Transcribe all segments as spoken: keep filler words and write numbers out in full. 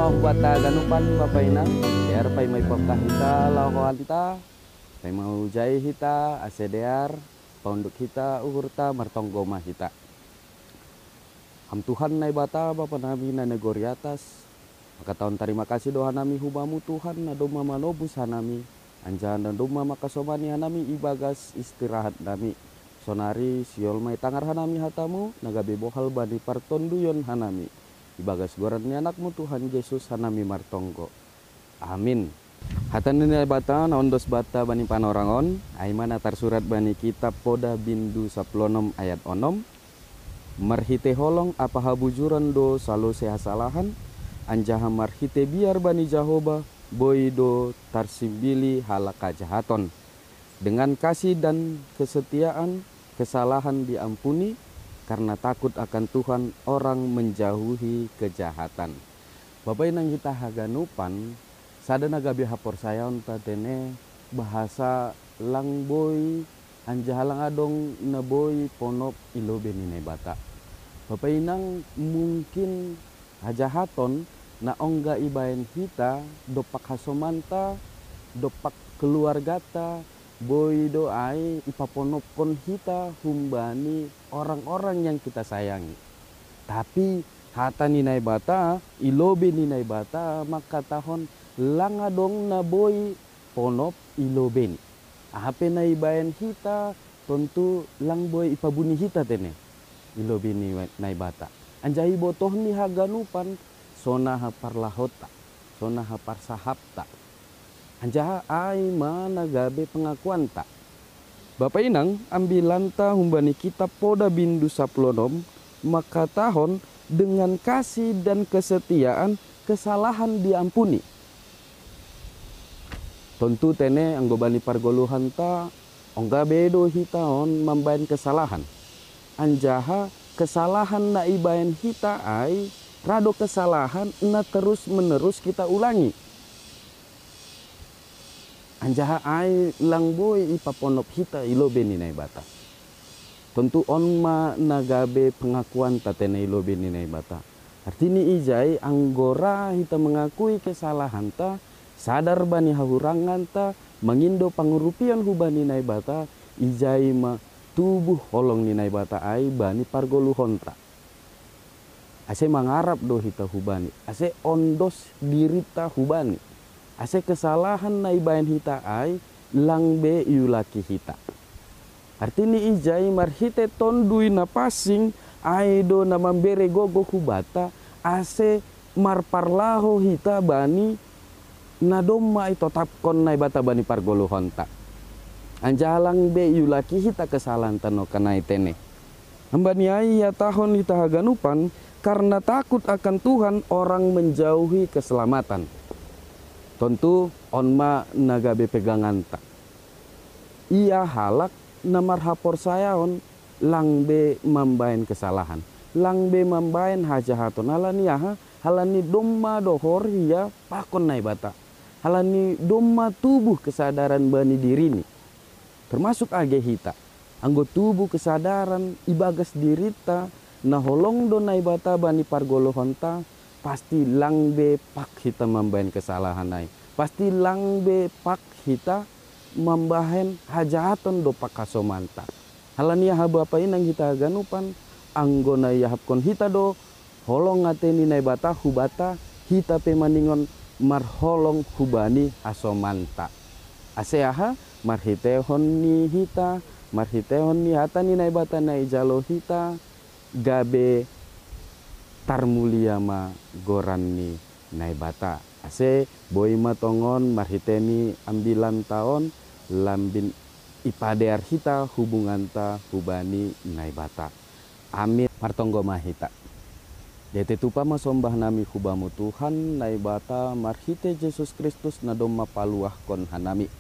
Hubata ganupan bapa inang, dear paima-ima hita laho hanta, paima-ujai hita, ase dear paunduk hita uhurta, martonggo ma hita. Ham Tuhan Naibata, Bapa nami na nagori atas, mangkatahon tarima kasih do hanami hu Bamu Tuhan, na domma manobus hanami, anjaha na domma mangkasomani hanami ibagas istirahat nami. Sonari sihol ma itangar hanami hata-Mu, na gabe bohal bani partonduyon hanami. Ibagas goran ni Anak-Mu Tuhan Jesus hanami martonggo. Amin. Hata ni Naibata na ondos banta bani panorang on, ai ma na tarsurat bani kitab Poda bindu sapuluh onom ayat onom, marhitei holong ampa habujuron do salose hasalahan, anjaha marhitei biar bani Jahowa boi do tarsimbili halak hajahaton. Dengan kasih dan kesetiaan, kesalahan diampuni, karena takut akan Tuhan orang menjauhi kejahatan. Bapa inang hita haganupan, sada na gabe haporsayaonta tene bahasa lang boi, anjaha lang adong na boi ponop i lobei ni Naibata. Bapa inang, mungkin hajahaton na ongga ibahen hita dompak hasomanta, dompak keluargata, boi do ai ipaponopkon hita humbani orang-orang yang kita sayangi. Tapi hata ni Naibata, i lobei ni Naibata mangkatahon lang adong na boi ponop i lobeini. Aha pe na ibahen hita, tontu lang boi ipabuni hita tene i lobei ni Naibata. Anjaha ibotohni haganupan, sonaha parlahouta, sonaha parsahapta. Anjaha ai ma na gabe pengakuanta. Bapa inang, ambilanta humbani kitab Poda bindu sapuluh onom mangkatahon, dengan kasih dan kesetiaan, kesalahan diampuni. Tontu tene anggo bani pargoluhanta, ongga be do hita on mambahen kesalahan. Anjaha kesalahan na ibahen hita ai, ra do kesalahan na terus-menerus kita ulangi. Anjaha ai lang boi ipaponop hita i lobei ni Naibata. Tontu on ma na gabe pengakuanta tene i lobei ni Naibata. Artini ijai, anggo ra hita mengakui kesalahanta, sadar bani hahuranganta, mangindo pangurupion hubani Naibata, ijai ma tubuh holong ni Naibata ai bani pargoluhonta. Ase mangarap do hita hubani, ase ondos dirinta hubani, ase kesalahan na ibahen hita ai lang be iulaki hita. Artini ijai, marhitei Tonduy Napansing ai do na mambere gogo hubanta, ase marparlahou hita bani na domma itotapkon Naibata bani pargoluhonta. Anjaha lang be iulaki hita kesalahanta nongkan ai tene. Humbani ai ihatahon hita haganupan, karena takut akan Tuhan orang menjauhi keselamatan. Tontu on ma na gabe peganganta. Ia halak na marhaporsayaon lang be mambahen kesalahan, lang be mambahen hajahaton, halani aha? Halani domma dohor ia pakon Naibata, halani domma tubuh kesadaran bani dirini. Termasuk age hita, anggo tubuh kesadaran ibagas dirinta na holong do Naibata bani pargoluhonta, pasti lang be pag hita mambahen kesalahan ai, pasti lang be pag hita mambahen hajahaton dompak hasomanta. Halani aha, bapa inang hita haganupan, anggo na iahapkon hita do holong ate ni Naibata hubanta, hita pe maningon marholong hubani hasomanta. Ase aha? Marhiteihon ni hita, marhiteihon ni hata ni Naibata na ijalo hita, gabe tarmulia ma goran ni Naibata. Ase boi ma tongon marhitei ni ambilanta on lambin ipadear hita hubunganta hubani Naibata. Amin. Martonggo ma hita. Diatei tupa ma sombah nami hu Bamu Tuhan Naibata marhitei Jesus Kristus na domma paluahkon hanami.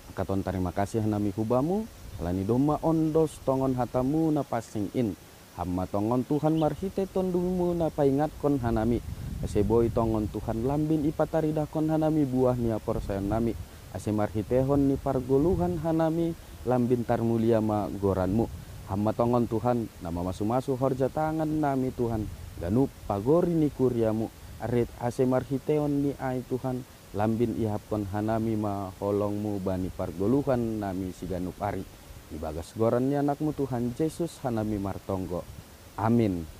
Mangkatahon tarima kasih hanami hu Bamu, halani domma ondos tongon hataMu na pansing in. Ham ma tongon Tuhan marhitei TonduyMu na paingatkon hanami, ase boi tongon Tuhan lambin ipataridahkon hanami buah ni haporsayaonnami, ase marhiteihon ni pargoluhan hanami lambin tarmulia ma goranMu. Ham ma tongon Tuhan na mamasu-masu horja tangannami Tuhan, ganup pagori ni kuriaMu, Rit ase marhiteon ni ai Tuhan, lambin ihapkon hanami ma holongmu bani pargoluhan nami siganup ari. Ibagas goran ni anakmu Tuhan Yesus hanami martonggo. Amin.